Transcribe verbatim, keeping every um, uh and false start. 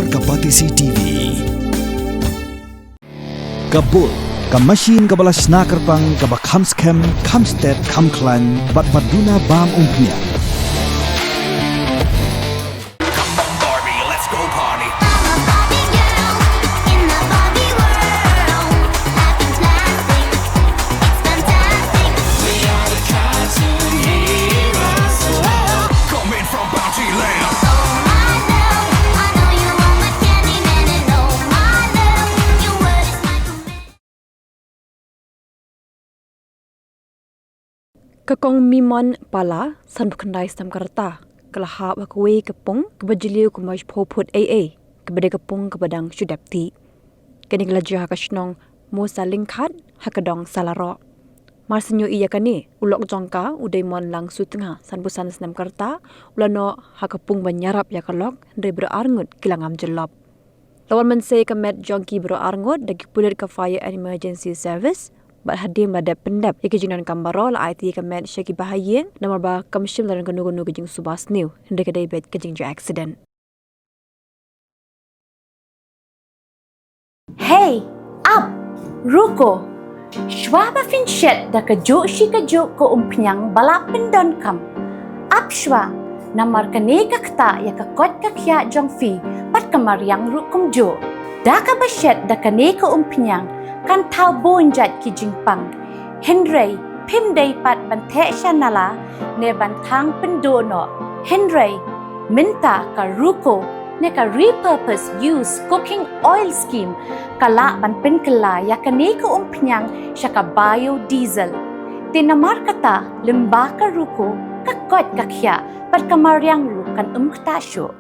Ka Batesi T V. Ka Bull, ka machine kaba la shna kyrpang, kaba kham skhem, kham stet, kham khlaiñ, bad ba duna bam umphniang. Come on, Barbie, let's go party. I'm a Barbie girl in the Barbie world. Life is plastic, it's fantastic. We are the cartoon heroes. Coming from Bounty Land. Oh my love, I know you want my Candyman, and oh my love, your word is my command. Ka Kong Mimon Pala, sanphew khyndai snem ka rta, ka la hap ha kawei ka pung kaba jylliew kumba shiphew phut eiei, kaba dei ka pung kaba dang shu dep tih. Kane ka la jia ha ka shnong Mosa Lyngkhat, ha ka dong Salaroh. Mar shu ïohi ïa kane, u lok jong ka, u Daimon Langsu Tnga, sanphew san snem ka rta, u la noh ha ka pung ban ïarap ïa ka lok, hynrei baroh arngut ki la ngam jyllop. La wan mynsiem ïa ka met jong ki baroh arngut da ki pulit ka Fire and Emergency Service, bad hadien ba la dep pyndep ïa ki jingdonkam baroh, la aiti ïa ka met sha ki bahaïing, namar ba kam shym la don kano kano ka jingsuba sniew, hynrei ka dei beit ka jingjia accident. Hei, ap, ruko. Shuwa ba phin shet da kajuh shi kajuh ka umphniang ba la pyndonkam, ap shuwa, namar kane ka ktah ïa ka koit ka khiah jong phi bad ka mariang ruh kumjuh. Da kaba shet da kane ka umphniang kan thaw bun jait ki jingpang. Hynrei phim dei pat ban theh sha nala ne ban thang pynduh noh. Hynrei mynta ka ruko ne ka repurpose use cooking oil scheme ka lah ban pynkylla ïa kane ka umphniang sha ka biodiesel. Te namar kata, lyngba ka ruko, ka koit ka khiah bad ka mariang ruh kan ym ktah shuh.